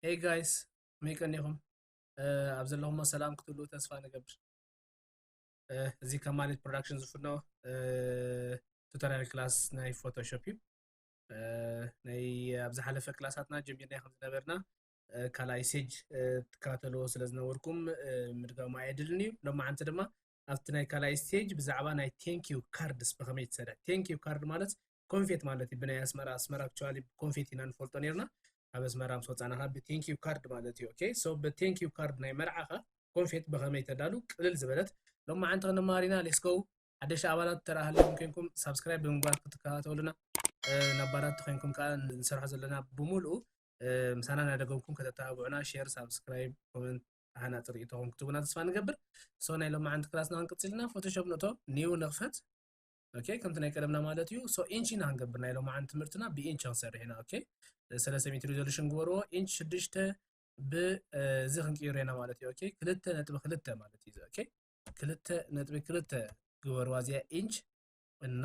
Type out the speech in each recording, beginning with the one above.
Hey guys፣ ከመይ ቀኒኹም? ኣብ ዘለኹሞ ሰላም ክትህልዉ ተስፋ ንገብር። እዚ ካብ ማሌት ፕሮዳክሽን ዝፍኖ ቱቶሪያል ክላስ ናይ ፎቶሾፕ እዩ። ናይ ኣብ ዝሓለፈ ክላሳትና ጀሚርና ከም ዝነበርና ካልኣይ ስቴጅ ትከታተልዎ ስለ ዝነበርኩም ምድጋሙ ኣየድልን እዩ። ሎማዓንቲ ድማ ኣብቲ ናይ ካልኣይ ስቴጅ ብዛዕባ ናይ ቴንኪዩ ካርድስ ብኸመይ ትሰርሕ። ቴንኪዩ ካርድ ማለት ኮንፌት ማለት እዩ። ብናይ ኣስመራ ኣስመራ ኣክቹዋሊ ኮንፌት ኢና ንፈልጦ ነርና። ኣብ ኣስመራ ምስ ወፃና ካብ ብቴንኪዩ ካርድ ማለት እዩ። ኦኬ፣ ሶ ብቴንኪዩ ካርድ ናይ መርዓኻ ኮንፌት ብኸመይ ተዳሉ ቅልል ዝበለት ሎማዓንቲ ክንማር ኢና። ሌትስ ጎ። ሓደሽቲ ኣባላት ተራ ሃሊኹም ኮይንኩም ሳብስክራይብ ብምግባር ክትከታተሉና፣ ነባራት ተኮይንኩም ከዓ ንሰርሖ ዘለና ብምሉኡ ምሳና እናደገምኩም ከተተባብዑና፣ ሼር፣ ሳብስክራይብ፣ ኮመንት፣ ሃናፂ ርእይቶኹም ክትቡና ተስፋ ንገብር። ሶ ናይ ሎማዓንቲ ክላስና ክንቅፅል ኢና። ፎቶሾፕ ንእቶ፣ ኒው ንኽፈት። ኦኬ፣ ከምቲ ናይ ቀደምና ማለት እዩ። ሶ ኢንች ኢና ክንገብር ናይ ሎማዓንቲ ትምህርትና ብኢንች ክንሰርሕ ኢና። ኦኬ፣ ሰለስተ ሜትር ሪዞሉሽን ግበርዎ። ኢንች ሽዱሽተ ብዚ ክንቅይሮ ኢና ማለት እዩ። ኦኬ፣ ክልተ ነጥቢ ክልተ ማለት እዩ። ኦኬ፣ ክልተ ነጥቢ ክልተ ግበርዋ እዚኣ ኢንች እና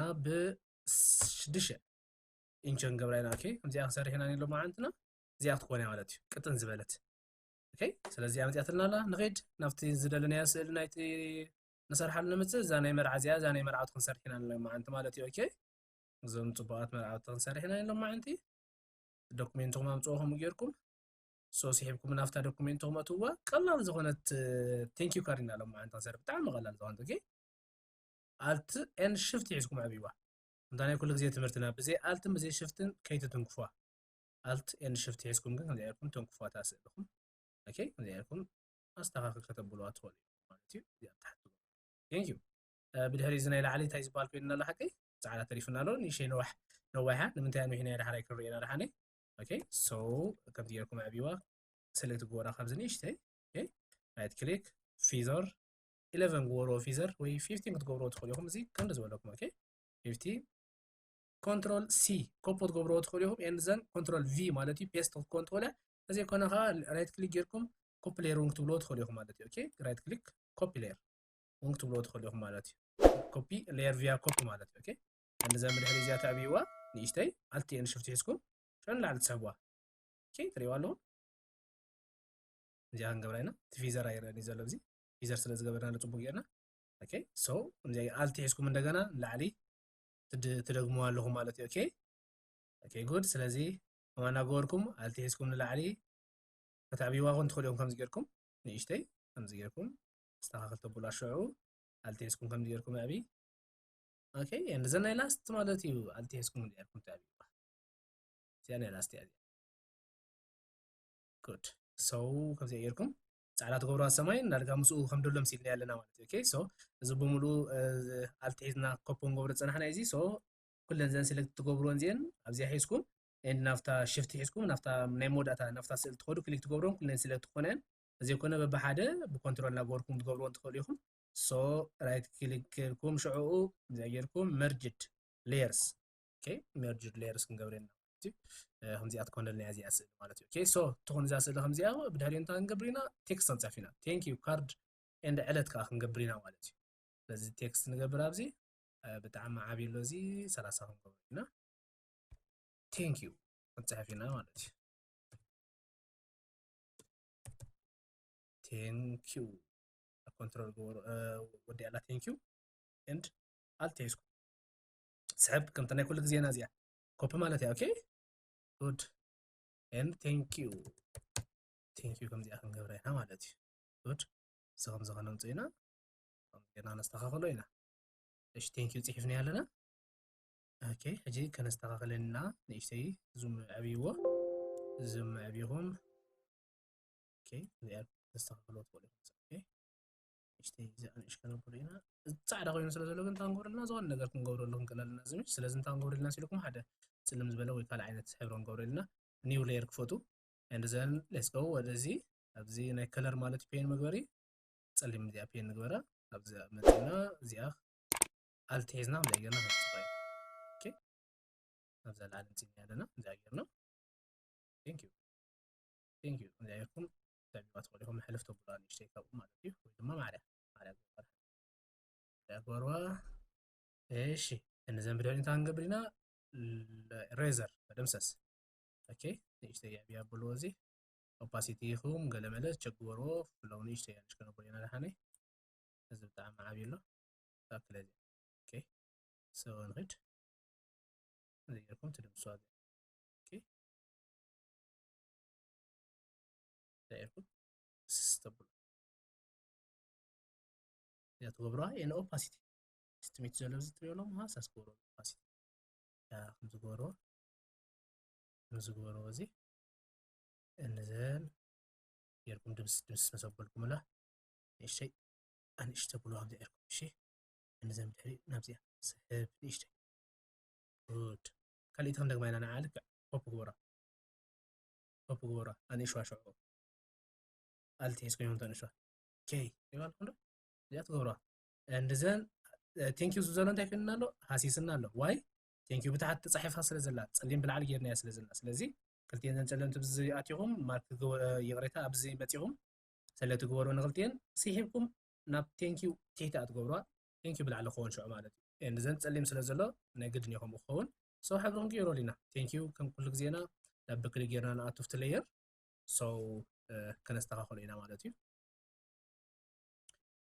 ብሽዱሽተ ኢንች ክንገብራ ኢና። ኦኬ፣ ከምዚኣ ክንሰርሕ ኢና ሎማዓንትና። እዚኣ ክትኮን እያ ማለት እዩ፣ ቅጥን ዝበለት። ኦኬ፣ ስለዚ ኣመፂኣትልና ኣላ። ንኸይድ ናብቲ ዝደለናዮ ስእሊ ናይቲ ንሰርሓሉ ንምፅእ። እዛ ናይ መርዓ እዚኣ፣ እዛ ናይ መርዓውቲ ክንሰርሕ ኢና ሎማዓንቲ ማለት እዩ። ኦኬ፣ እዞም ፅቡቓት መርዓውቲ ክንሰርሕ ኢና ሎማዓንቲ። ዶኩሜንትኹም ኣምፅኦ ከምኡ ጌርኩም። ሶ ስሒብኩም ናብታ ዶኩሜንትኹም ኣትዋ። ቀላል ዝኾነት ቴንኪዩ ካርድ ኢና ሎማዓንቲ ክንሰርሕ፣ ብጣዕሚ ቀላል ዝኾነት። ኦኬ፣ ኣልት ኤን ሽፍት ሒዝኩም ኣዕብይዋ። እንታ ናይ ኩሉ ግዜ ትምህርትና ብዘይ ኣልትን ብዘይ ሽፍትን ከይትትንክፏ። ኣልት ኤን ሽፍት ሒዝኩም ግን ከምዚኣ ጌርኩም ተንክፏታ ስእልኹም። ኦኬ፣ ከምዚኣ ጌርኩም ኣስተኻኽል ከተብልዋ ትኽእሉ ኢኹም ማለት እዩ። እዚኣ ታሕቲ። ቴንክ ዩ። ብድሕሪ እዚ ናይ ላዕሊ እንታይ ዝበሃል ኮይንና ኣሎ ሓቀይ? ጻዕዳ ተሪፍና ኣሎ። ንእሽተይ ነዋሕ ነዋሕ እያ። ንምንታይ ኣንዊሕና እያ? ዳሕራይ ክንርእየና ደሓነይ። ኦኬ፣ ሶ ከምዚ ጌርኩም ኣዕብይዋ። ሰሌክት ግበራ ካብዚ ንእሽተይ። ኦኬ፣ ራይት ክሊክ፣ ፊዘር ኢለቨን ግበርዎ፣ ፊዘር ወይ ፊፍቲን ክትገብርዎ ትኽእሉ ኢኹም። እዚ ከምዚ ዝበለኩም። ኦኬ፣ ፊፍቲ ኮንትሮል ሲ ኮፖ ትገብርዎ ትኽእሉ ኢኹም። ኤንድ ዘን ኮንትሮል ቪ ማለት እዩ፣ ፔስት ክትኮን ትኽእሉ እያ። ተዘይኮነ ከዓ ራይት ክሊክ ጌርኩም ኮፒ ሌየር እውን ክትብልዎ ትኽእሉ ኢኹም ማለት እዩ። ኦኬ፣ ራይት ክሊክ ኮፒ ሌየር እውን ክትብልዎ ትኽእሉ ኢኹም ማለት እዩ። ኮፒ ሌየር ቪያ ኮፒ ማለት እዩ። ኦኬ፣ ኤንድ ዘን ብድሕሪ እዚኣ ተዕብይዋ ንእሽተይ ኣልት ኤን ሽፍት ሒዝኩም ሽዑ ንላዕሊ ትስሕብዋ። ኦኬ፣ ትርእይዋ ኣለኹም። እዚኣ ክንገብራ ኢና። እቲ ፊዘር ኣይረኣን እዩ ዘሎ፣ እዚ ፊዘር ስለ ዝገበርናሉ ጽቡቅ ጌርና። ኦኬ፣ ሶ እዚ ኣልት ሒዝኩም እንደገና ንላዕሊ ትድ-፣ ትደግምዋ ኣለኹም ማለት እዩ። ኦኬ፣ ኦኬ፣ ጉድ። ስለዚ ከማና ገበርኩም ኣልት ሒዝኩም ንላዕሊ ከተዕብይዋ እውን ትኽእሉ ኢኹም። ከምዚ ጌርኩም ንእሽተይ ከምዚ ጌርኩም ኣስተኻኽል ተብሉ ኣሽዑ ኣልት ሒዝኩም ከምዚ ጌርኩም ኣዕብይ። ኦኬ፣ and then ናይ ላስት ማለት እዩ። ኣልት ሒዝኩም ጌርኩም ተዕብይዋ። እዚኣ ናይ ላስት እያ። ጉድ። ሶ ከምዚ ጌርኩም ጻዕዳ ትገብሩ ኣብ ሰማይ፣ እንዳልካ ምስኡ ከም ደሎ መሲልና ኣለና ማለት እዩ። ኦኬ፣ ሶ እዚ ብምሉኡ፣ እ፣ ኣልት ሒዝና ኮፖ ንገብሮ ዝጸናሕና እዚ። ሶ ኩለን ዘን ሴሌክት ትገብሩወን እዚአን ኣብዚኣ ሒዝኩም፣ ኤንድ ናብታ ሽፍት ሒዝኩም ናብታ ናይ መወዳእታ ናብታ ስእሊ ትኸዱ ክሊክ ትገብሩወን ኩለን ሴሌክት ክኾና እየን። ተዘይኮነ በብሓደ ብኮንትሮል እናገበርኩም ትገብሩወን ትኽእሉ ኢኹም። ሶ ራይት ክሊክ ጌርኩም ሽዑኡ እዚኣ ጌርኩም መርጅድ ሌየርስ። ኦኬ፣ መርጅድ ሌየርስ ክንገብር ኢና ማለት እዩ። እ፣ ከምዚኣ ትኮነልና እያ እዚኣ ስእሊ ማለት እዩ። ኦኬ፣ ሶ ትኹን እዛ ስእሊ ከምዚኣ ብድሕሪኡ እንታይ ክንገብር ኢና? ቴክስት ክንፅሕፍ ኢና። ቴንክ ዩ ካርድ ኤንድ ዕለት ከዓ ክንገብር ኢና ማለት እዩ። ስለዚ ቴክስት ንገብር ኣብዚ፣ እ፣ ብጣዕሚ ዓብዪ ኣሎ እዚ፣ ሰላሳ ክንገብሮ ኢና። ቴንክ ዩ ክንፅሕፍ ኢና ማለት እዩ። ቴንክ ዩ ኮንትሮል ገበሩ፣ እ፣ ወዲኣላ። ቴንክ ዩ ኤንድ ኣልት ሒዝኩም ስሕብ ከምቲ ናይ ኩሉ ግዜና እዚኣ ኮፒ ማለት እያ። ኦኬ፣ ጉድ ኤንድ ቴንክ ዩ። ቴንክ ዩ ከምዚኣ ክንገብራ ኢና ማለት እዩ። ጉድ፣ እዚ ከምዚ ከነምፅኦ ኢና። ጌርና ነስተኻኽሎ ኢና። እሺ፣ ቴንክ ዩ ፅሒፍና ኣለና። ኦኬ፣ ሕጂ ከነስተኻኽለና ንእሽተይ ዙም ዕብይዎ። ዙም ዕብይኹም። ኦኬ፣ እዚኣ ተስተኻኽሎ ትኽእሉ ኢኹም። ኦኬ፣ ንእሽተይ እዚኣ ንእሽ ከነብሎ ኢና። እዚ ጻዕዳ ኮይኑ ስለ ዘሎ ግን እንታይ ክንገብረልና? ዝኾነ ነገር ክንገብረሉ ክንክእል ኣለና። እዚ ምሽ፣ ስለዚ እንታይ ክንገብረልና ሲልኩም ሓደ ጽልም ዝበለ ወይ ካልእ ዓይነት ሕብሪ ክንገብረልና። ኒው ሌየር ክፈቱ። And then let's go ወደዚ፣ ኣብዚ ናይ ከለር ማለት ፔን መግበሪ ጸሊም እዚኣ ፔን ንግበራ። ኣብዚ መጺና እዚኣ ኣልት ሒዝና ክንደይ ጌርና ክንጽበ። ኦኬ፣ ኣብዛ ላዕሊ እንጽኛ ኣለና። እዚኣ ጌርና። ቴንክ ዩ። ቴንክ ዩ። እዚኣ ጌርኩም ተዕቢባ ትኽእሉ ኢኹም። ሕልፍ ተብሉዋ ንእሽተይ ካብኡ ማለት እዩ። ወይ ድማ ማዕረ፣ ማዕረ ግበር። እዚኣ ግበርዋ። እሺ፣ እነዘን ብድሕሪኡ እንታይ ክንገብር ኢና? ለ-፣ ሬዘር፣ መደምሰስ። ኦኬ፣ ንእሽተይ የዕብያ ብልዎ እዚ። ኦፓሲቲ ይኹም ገለመለ ቸግበርዎ ፍለው ንእሽተይ ኣንሽ ከነቦ ኢና ደሓነይ። እዚ ብጣዕሚ ዓብዩ ኣሎ። ታክለ እዚ። ኦኬ። So ንኺድ። እዚ ጌርኩም ትድምስዋ። ኦኬ። እንታይ ጌርኩም? ስስ ተብሉ። እዚኣ ትገብሩዋ የን ኦፓሲቲ። ስቲሜት ዘሎ እዚ ትሪኦ ኣለኹም፣ ሃሳስ ክገብሮ ኦፓሲቲ። ያ፣ ከም ዝገብሮ፣ ከም ዝገብሮ እዚ። እንዘን ጌርኩም ድምስ፣ ድምስ መሰበልኩምላ። ንእሽተይ፣ ኣንእሽተ ብሎ ከምዚ ጌርኩም፣ እሺ። እንዘን ብድሕሪ ናብዚኣ ስሕብ ንእሽተይ። ጉድ። ካልኣይቲ ክንደግማ ኢና ንዓ፣ ልክዕ ኮፒ ግበራ። ኮፒ ግበራ፣ ኣንእሽዋ ሽዑ። ኣልት ሒዝኩም እዮም ተንእሽዋ። ኦኬ፣ ይባልኩም ዶ? እዚኣ ትገብሩዋ። እንድዘን፣ ቴንክ ዩ ዝብዘሎ እንታይ ኮይንና ኣሎ? ሃሲስና ኣሎ። ዋይ? ቴንክ ዩ ብታሕቲ ተጻሒፋ ስለ ዘላ፣ ጸሊም ብላዕሊ ጌርናያ ስለ ዘላ። ስለዚ፣ ክልቲኤን ዘን ጸለምቲ ብዚ ኣቲኹም፣ ማርክ ግበ-፣ ይቕሬታ፣ ኣብዚ መጺኹም፣ ሰለ ትግበሩ ንክልቲኤን፣ ስሒብኩም ናብ ቴንክ ዩ ትሕቲ ኣትገብሩዋ። ቴንክ ዩ ብላዕሊ ክኸውን ሽዑ ማለት እዩ። እንድዘን ጸሊም ስለ ዘሎ፣ ናይ ግድን እዩ ከምኡ ክኸውን። So፣ ሕብሪ ክንቅይሮ ኢና። ቴንክ ዩ ከም ኩሉ ግዜና፣ ናብ ብክሊ ጌርና ንኣቱ ኣብቲ ሌየር። So፣ እ፣ ከነስተኻኽሎ ኢና ማለት እዩ።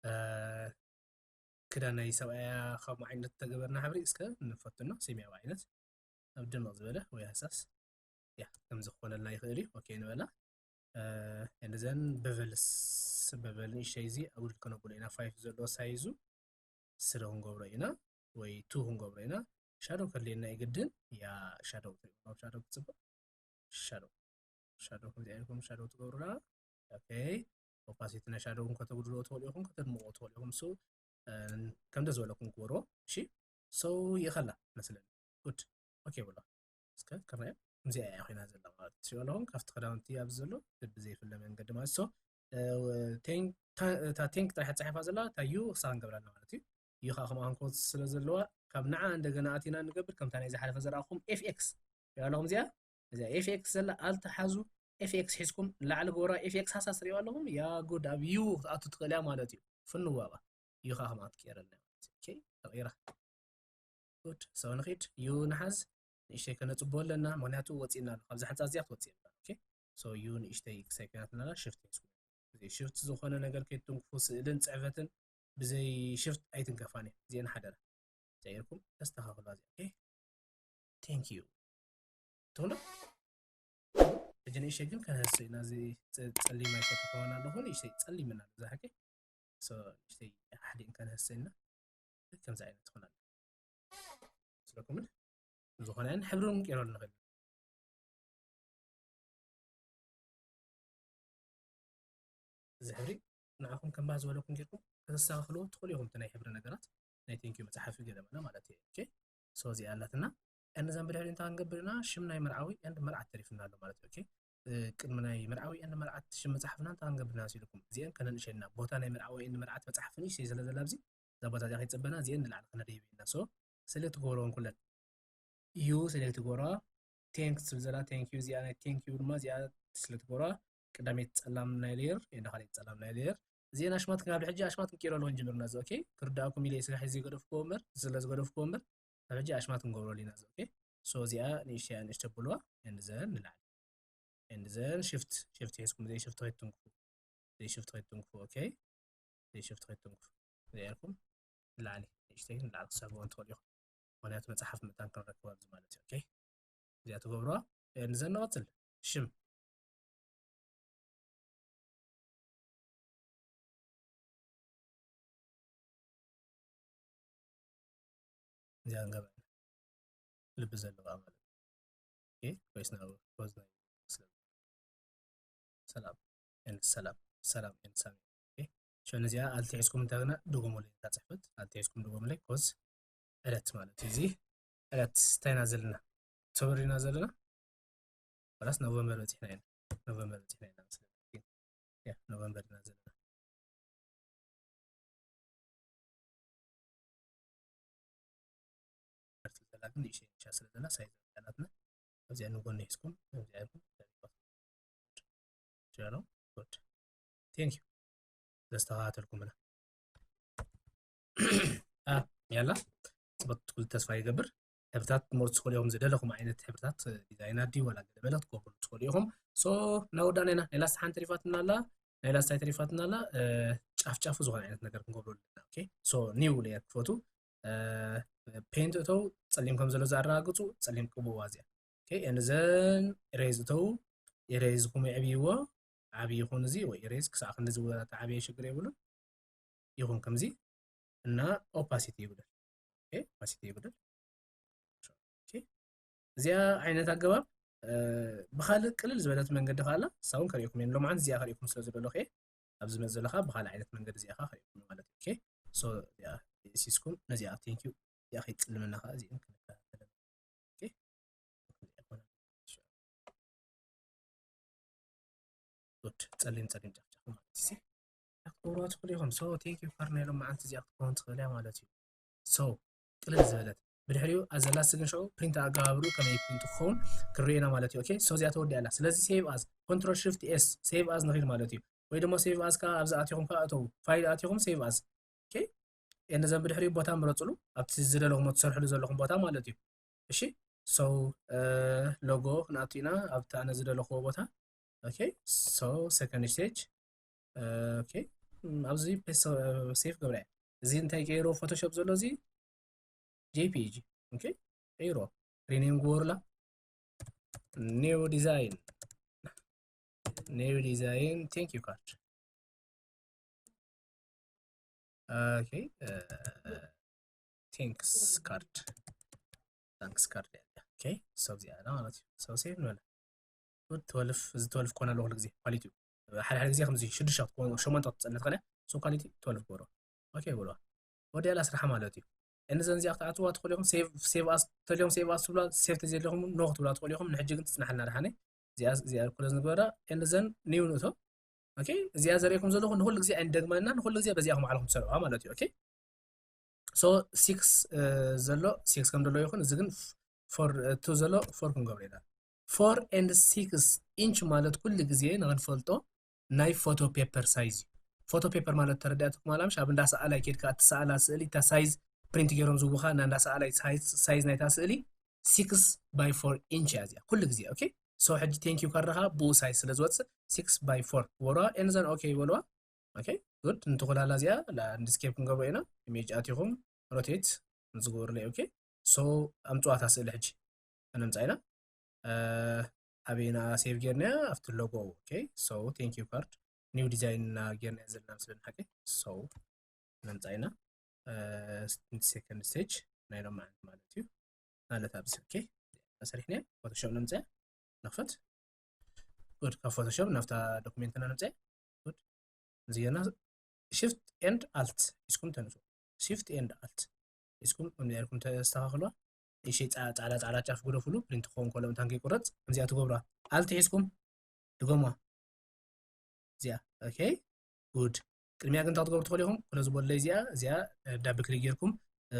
እ፣ ክዳን ናይ ሰብኣያ ከምኡ ዓይነት ተገበርና ሕብሪ እስከ ንፈትኖ፣ ሰማያዊ ዓይነት ኣብ ድምቕ ዝበለ ወይ ሃሳስ። ያ፣ ከም ዝኾነልና ይኽእል እዩ። ኦኬ ንበላ። እ፣ እንዘን በቨልስ፣ በቨል ንእሽተይ እዚ ኣብ ውድድ ከነብሎ ኢና። ፋይፍ ዘለዎ ሳይዙ ስሪ ክንገብሮ ኢና ወይ ቱ ክንገብሮ ኢና። ሻዶው ከድልየና እዩ ግድን። ያ፣ ሻዶው ትሪእዎ፣ ሻዶው ክጽብቕ። ሻዶው፣ ሻዶው ከምዚ ዓይነት ሻዶው ትገብሩና። ኦኬ፣ ኦፓሲቲ ናይ ሻዶው እውን ከተጉድልዎ ትኽእሉ ኢኹም፣ ከተድምቕዎ ትኽእሉ ኢኹም። So፣ እ፣ ከም ደስ ዝበለኩም ግበርዎ። እሺ፣ so ይኸላ መስለኒ። ጉድ። ኦኬ ብሎ። እስከ ክንሪኦ። ከምዚኣ እያ ኮይና ዘላ ማለት እዩ። ኣለኹም ካብቲ ክዳውንቲ ኣብዚ ዘሎ ብዘይፍለ መንገዲ ማለት። So፣ እ፣ ቴን-፣ ታ-፣ እታ ቴንክ ጥራሕ ተጻሒፋ ዘላ፣ እታ ዩ ክሳብ ክንገብራ ኣለና ማለት እዩ። ዩ ከዓ ከምኣ ክንከውን ስለ ዘለዋ፣ ካብ ንዓ እንደገና ኣቲና ንገብር፣ ከምታ ናይ ዝሓለፈ ዘርኣኹም ኤፍ ኤክስ። ሪኣ ኣለኹም እዚኣ? እዚኣ ኤፍ ኤክስ ዘላ ኣልት ሓዙ፣ ኤፍ ኤክስ ሒዝኩም ንላዕሊ ግበራ፣ ኤፍ ኤክስ ሃሳስ ሪኦ ኣለኹም? ያ ጉድ፣ ኣብ ዩ ክትኣቱ ትኽእል እያ ማለት እዩ። ፍንዋ እባ። ዩ ከዓ ከምኣ ትቀየረልና ማለት እዩ። ኦኬ፣ ተቐይራ። ጉድ፣ so ንኺድ። ዩ ንሓዝ፣ ንእሽተይ ከነጽቦ ኣለና፣ ምኽንያቱ ወጺእና ኣሎ። ካብዛ ሕንጻ እዚኣ ክትወጽእ እያ። ኦኬ፣ so ዩ ንእሽተይ ክሳይ ኮይናትና ኣላ፣ ሽፍት ሒዝኩም። እዚ ሽፍት ዝኾነ ነገር ከይትንክፉ፣ ስእልን ጽሕፈትን ብዘይ ሽፍት ኣይትንከፋን እያ። እዚአን ሓደራ። እንታይ ኢልኩም? ተስተኻኽሉ እዚኣ። ኦኬ፣ ቴንክ ዩ። ትኾን ዶ? ሕጂ ንእሽተይ ግን ከነህስእ ኢና። እዚ ጸ-፣ ጸሊም ኣይፈቱ ክኸውን ኣለኹ። ንእሽተይ ጸሊም እና ብዛ ሓቂ። So፣ ንእሽተይ ሓዲእን ከነህስእ ኢና። ከምዚ ዓይነት ትኾን ኣላ። ስለኩምን ዝኾነ ሕብሪ እውን ቀይሮ ንኽእል። እዚ ሕብሪ ንዓኹም ከም ባህ ዝበለኩም ጌርኩም ከተስተኻኽልዎ ትኽእሉ ኢኹም። እቲ ናይ ሕብሪ ነገራት ናይ ቴንኪዩ መጽሓፊ ገለ መለ ማለት እዩ። ኦኬ፣ so እዚኣ ኣላትና። And then ብድሕሪ እንታይ ክንገብር ኢና? ሽም ናይ መርዓዊ and መርዓት ተሪፍና ኣሎ ማለት እዩ። ኦኬ፣ እ፣ ቅድሚ ናይ መርዓዊ and መርዓት ሽም መጽሓፍና እንታይ ክንገብር ኢና መሲልኩም? እዚአን ከነንእሸና ቦታ ናይ መርዓዊ and መርዓት መጽሓፍ ንእሽተይ ስለ ዘላ ኣብዚ እዛ ቦታ እዚኣ ከይጸበና እዚአን ንላዕሊ ከነደይብ ኢና። So፣ select ትገብርወን ኩለን። ዩ select ትገብርዋ፣ ቴንክስ ትብል ዘላ፣ ቴንክ ዩ እዚኣ ናይ ቴንክ ዩ ድማ እዚኣ select ትገብርዋ፣ ቀዳመይቲ ጸላም ናይ ሌየር፣ እንዳ ካልኣይቲ ጸላም ናይ ሌየር። እዚአን ኣሽማት ካብ ሕጂ ኣሽማት ክንቀይሮ ኣለዎ ጀሚርና እዚ፣ ኦኬ? ክርዳእኩም ኢለ ስራሕ እዚ ገደፍኩዎ እምበር፣ ስለ ዝገደፍኩዎ እምበር፣ ካብ ሕጂ ኣሽማት ክንገብሮ ኣለና እዚ፣ ኦኬ? So እዚኣ ንእሽተይ ንእሽተይ ብልዋ፣ and then ንላዕሊ። And then ሽፍት፣ ሽፍት ሒዝኩም፣ ዘይ ሽፍት ከይትንኩፉ። ዘይ ሽፍት ከይትንኩፉ፣ ኦኬ? ዘይ ሽፍት ከይትንኩፉ። ዘይ ኢልኩም ንላዕሊ፣ ንእሽተይ ንላዕሊ ክሰብዎ እንትኽእሉ ኢኹም። ምኽንያቱ መጽሓፍ መታን ክንረክብ ኣብዚ ማለት እዩ፣ ኦኬ? እዚኣ ትገብሮ፣ and then ንቐጽል። ሽም። እዚኣ ንገበ ልቢ ዘለዋ ማለት እዩ። ኦኬ፣ ኮይስ ናብ ፖዝ ናይ ስለ-፣ ሰላም፣ ኤንድ ሰላም፣ ሰላም፣ ኤንድ ሳሚ። ኦኬ፣ ሸን እዚኣ ኣልት ሒዝኩም እንተገና ድጎሙለይ እታ ጽሕፈት፣ ኣልት ሒዝኩም ድጎሙለይ፣ ኮዝ ዕለት ማለት እዩ። እዚ ዕለት እንታይ ኢና ዘለና? ኦክቶበር ኢና ዘለና? ወላስ ኖቨምበር በጺሕና ኢና? ኖቨምበር በጺሕና ኢና መስለኒ። ያ፣ ኖቨምበር ኢና ዘለና። ዘላ ግን ንእሽተይ ንእሽተይ ስለ ዘላ ሳይዝ ናትና ኣብዚኣ ንጎኒ ሒዝኩም ኣብዚኣ ኢልኩም ጀሮ። ጉድ፣ ቴንክ ዩ ዘስተኻተልኩምና። አ፣ ያላ ጽቡቅ ትኩል ተስፋ ይገብር። ሕብርታት ክትመርፁ ትኽእሉ ኢኹም። ዝደለኹም ዓይነት ሕብርታት ዲዛይን ኣዲ ዋላ ገለ መለ ክትገብሩ ትኽእሉ ኢኹም። ሶ እናወዳእና ኢና። ናይ ላስት ሓንቲ ተሪፋትና ኣላ። ናይ ላስት ተሪፋትና ኣላ። ጫፍ ጫፉ ዝኾነ ዓይነት ነገር ክንገብሩ ኣለና። ሶ ኒው ሌየር ክፈቱ። ፔንት እተው ጸሊም ከም ዘሎ ዘረጋግጹ። ጸሊም ቅብዋ እዚኣ። ኤንዘን ኢሬዝ እተው። ኢሬዝ ኩም የዕብይዎ። ዓብዪ ይኹን እዚ ወይ ኢሬዝ ክሳዕ ክንዲ ዝወዳተ ዓብየ ሽግር የብሉን። ይኹን ከምዚ እና ኦፓሲቲ ይጉደል። ኦፓሲቲ ይጉደል። እዚኣ ዓይነት ኣገባብ ብካልእ ቅልል ዝበለት መንገዲ ከኣላ ሳውን ከርእየኩም እየ። ሎምዓንቲ እዚኣ ከርእየኩም ስለ ዝደለኹ እየ። ኣብዚ መዘለኻ ብካልእ ዓይነት መንገዲ እዚኣ ከርእየኩም ማለት እዩ። ሶ እዚኣ ሲስኩም ነዚኣ ቴንኪዩ እዚኣ ከይትጽልመና ከዓ እዚእን ክንከታተለ ጉድ ጸሊም ጸሊም ጫፍጫፍ ማለት እዩ። ክትገብሩዋ ትኽእሉ ኢኹም። ሶ ቴንክ ዩ ካርድ ናይ ሎም መዓልቲ እዚኣ ክትከውን ትኽእል እያ ማለት እዩ። ሶ ቅልል ዝበለት ብድሕሪኡ ኣዘላ ስግን ሽዑ ፕሪንት ኣገባብርኡ ከመይ ፕሪንት ክኸውን ክንሪኦ ኢና ማለት እዩ። ኦኬ ሶ እዚኣ ተወዲኣ ኣላ። ስለዚ ሴቭ ኣዝ ኮንትሮል ሽፍት ኤስ ሴቭ ኣዝ ንኽእል ማለት እዩ። ወይ ድማ ሴቭ ኣዝ ከዓ ኣብዚ ኣቲኹም ከዓ እተው ፋይል ኣቲኹም ሴቭ ኣዝ ኦኬ። ነዘን ብድሕሪኡ ቦታ ምረፅሉ ኣብቲ ዝደለኹም ትሰርሕሉ ዘለኹም ቦታ ማለት እዩ። እሺ ሶ ሎጎ ክንኣቱ ኢና ኣብቲ ኣነ ዝደለኽዎ ቦታ። ኦኬ ሶ ሰከንድ ስቴጅ ኦኬ ኣብዚ ሴቭ ገብረ እያ። እዚ እንታይ ገይሮ ፎቶሾፕ ዘሎ እዚ ጄፒጂ ኦኬ ገይሮ ሪኔም ግበሩላ። ኒው ዲዛይን ኒው ዲዛይን ቴንክ ዩ ካርድ ኦኬ ቴንክስ ካርድ ታንክስ ካርድ ኦኬ ሰብ ዚኣ ማለት እዩ። ሰብ ሴቭ ንበለ ጉድ ትወልፍ እዚ ትወልፍ ኮነ ኣለዎ ኩሉ ግዜ ኳሊቲ ሓደ ሓደ ግዜ ከምዚ ሽዱሽተ ክትኮኑ ሸሞንተ ክትፀለ ትኽእለ ሶ ኳሊቲ ትወልፍ ግበሮ ኦኬ ብሎ ወዲያ ላስራሓ ማለት እዩ። እንዘን እዚኣ ክትኣትዋ ትኽእሉ ኢኹም። ሴቭ ኣስ ተልዮም ሴቭ ኣስ ትብላ ሴቭ ተዘየለኹም ኖ ክትብላ ትኽእሉ ኢኹም። ንሕጂ ግን ትፅናሓልና ድሓነ እዚኣ እዚኣ ኩለ ዝንግበራ እንዘን ኒው ንእቶ ኦኬ እዚኣ ዘርእየኩም ዘለኹ ንኹሉ ግዜ ኣይንደግመና ንኹሉ ግዜ በዚኣ ከም ዓለኹም ትሰርዑዋ ማለት እዩ። ኦኬ ሶ ሲክስ ዘሎ ሲክስ ከም ዘሎ ይኹን እዚ ግን ፎር ቱ ዘሎ ፎር ክንገብሮ ኢና። ፎር ኤንድ ሲክስ ኢንች ማለት ኩሉ ግዜ ንኽንፈልጦ ናይ ፎቶ ፔፐር ሳይዝ እዩ። ፎቶ ፔፐር ማለት ተረዳእትኩም ኣላ ምሽ ኣብ እንዳሰኣላይ ኬድካ እቲ ሰኣላ ስእሊ እታ ሳይዝ ፕሪንት ገይሮም ዝቡኻ እና እንዳሰኣላይ ሳይዝ ናይታ ስእሊ ሲክስ ባይ ፎር ኢንች እያ እዚኣ ኩሉ ግዜ ኦኬ ሶ ሕጂ ቴንኪዩ ካርድኻ ብኡ ሳይዝ ስለ ዝወፅእ ሲክስ ባይ ፎር ግበርዋ ኤንዘን ኦኬ ይበልዋ። ኦኬ ጉድ እንትኾላላ እዚኣ ላንድስኬፕ ክንገብሮ ኢና። ኢሜጅ ኣቲኹም ሮቴት ንዝገብሩለይ ኦኬ ሶ ኣምፅዋታ ስእሊ ሕጂ ኣነምፃ ኢና ኣበይና ሴቭ ጌርና ኣብቲ ሎጎ ኦኬ ሶ ቴንክ ዩ ካርድ ኒው ዲዛይን እና ጌርና ዘለና ስለ ንሓቂ ሶ ነምፃ ኢና ሰከንድ ስቴጅ ናይ ሎም ማለት ማለት እዩ ማለት ኣብዚ ኦኬ ሰሪሕና ፎቶሾፕ ነምፅያ ንኽፈት ጉድ ካብ ፎቶሾፕ ናብታ ዶክሜንትና ነምፅያ ጉድ እዚ ጌርና ሽፍት ኤንድ ኣልት ሒዝኩም ተንሱ ሽፍት ኤንድ ኣልት ሒዝኩም ከምዚ ኢልኩም ተስተኻኽልዋ። እሺ ፃዕዳ ፃዕዳ ጫፍ ግደፉሉ ፕሪንት ክኸውን ከሎ ምታን ከይቁረፅ ከምዚኣ ትገብሩዋ። ኣልት ሒዝኩም ድገሙዋ። እዚኣ ኦኬ ጉድ ቅድሚያ ግን እንታይ ክትገብሩ ትኽእሉ ኢኹም? ክሎ ዝበለይ እዚኣ እዚኣ ዳብል ክሊክ ጌርኩም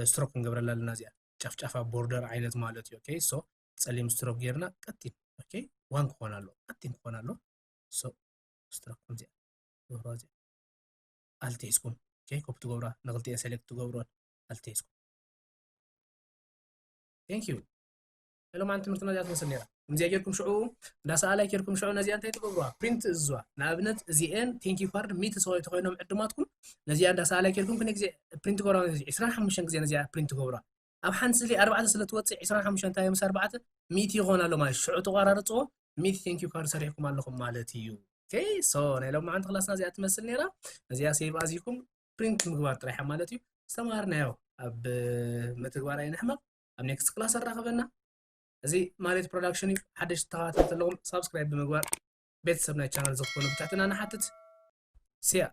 ስትሮክ ክንገብረላ ኣለና። እዚኣ ጫፍጫፋ ቦርደር ዓይነት ማለት እዩ። ኦኬ ሶ ፀሊም ስትሮክ ጌርና ቀጢን ኦኬ ዋን ክኾን ኣሎ ቀጢን ክኾን ኣሎ። ሶ ስትሮክ ከምዚኣ ግበርዋ እዚኣ ኣልት ሒዝኩም ኦኬ ኮፒ ትገብራ ንክልቲኤን ሴሌክት ትገብሮን ኣልት ሒዝኩም ቴንክ ዩ ሎማዓንቲ ትምህርትና እዚኣ ትመስል ነራ። ከምዚኣ ጌርኩም ሽዑ እንዳሰኣላይ ጌርኩም ሽዑ ነዚኣ እንታይ ትገብሩዋ? ፕሪንት እዝዋ። ንኣብነት እዚኤን ቴንክ ዩ ካርድ ሚእቲ ሰው ተኮይኖም ዕድማትኩም ነዚኣ እንዳሰኣላይ ጌርኩም ክንደይ ግዜ ፕሪንት ትገብሩዋ? ነዚ ዕስራን ሓሙሽተን ግዜ ነዚኣ ፕሪንት ትገብሩዋ። ኣብ ሓንቲ ስእሊ ኣርባዕተ ስለ ትወፅእ ዕስራን ሓሙሽተን እንታይ ምስ ኣርባዕተ ሚእቲ ይኾን ኣሎ ማለት ሽዑ ተቋራርፅዎ ሚእቲ ቴንክ ዩ ካርድ ሰሪሕኩም ኣለኹም ማለት እዩ። ኦኬ ሶ ናይ ሎማዓንቲ ክላስና እዚኣ ትመስል ነራ። ነዚኣ ሴቭ ኣዚኩም ፕሪንት ምግባር ጥራሕ ማለት እዩ። ዝተምሃርናዮ ኣብ ምትግባር ኣይንሕመቕ። ኣብ ኔክስት ክላስ ኣራኸበና። እዚ ማለት ፕሮዳክሽን እዩ። ሓደሽቲ ተኸታተልቲ ኣለኹም ሳብስክራይብ ብምግባር ቤተሰብ ናይ ቻናል ዝኽኮኑ ብትሕትና ንሓትት። ስያ